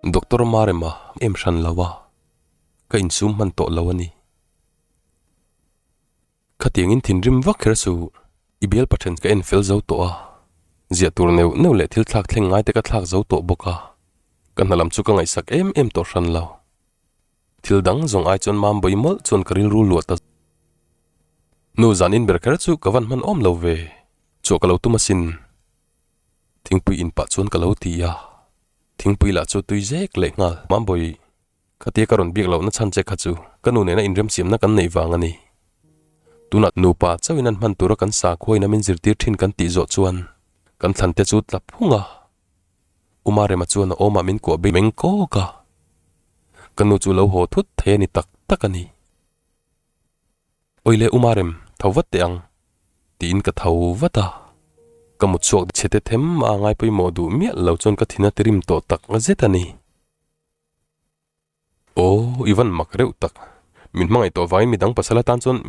Doctor Marema em hran lo a, ka insum hman tawh lo a ni. Khatiangin thinrim vak kher suh, i bial pathen ka en fel zo tawh a, ziah tur neuh neuh leh thil thlak thleng ngai te ka thlak zo tawh bawk a, ka hna lam chu ka ngaihsak em em tawh hran lo. Thil dang zawng ai chuan mam bawi mawlh chuan ka rilru luah ta. Nu zan in ber kher chu ka van hman awm lo ve, chhuah ka lo tum asin. Thingpui in pah chuan ka lo ti a, thingpui lah chu tui zek leh nghal. Mam bawi Khatia ka rawn biak lohna chhan che kha chu ka nu nena inremsiamna kan neih vang a ni. Tunah nupa chauhin an hman tura kan sakhuain a min zirtir thin kan tih zawh chuan kan thlan te chu tla phung a. Uma Rema chuan a awmah min kuah bei meng kawk a. Ka nu chu lo haw thut thei a ni tak tak a ni. Awile Uma Rem, tho vat teh ang, tiin ka tho vat a. Ka mut chhuak chhe te them a ngai pawimawh duh miah lo chuan ka thin a tirim tawh tak zet a ni. Aw, i van mak reuh tak. Min hmangaih tawh vangin midang pasal atan chuan.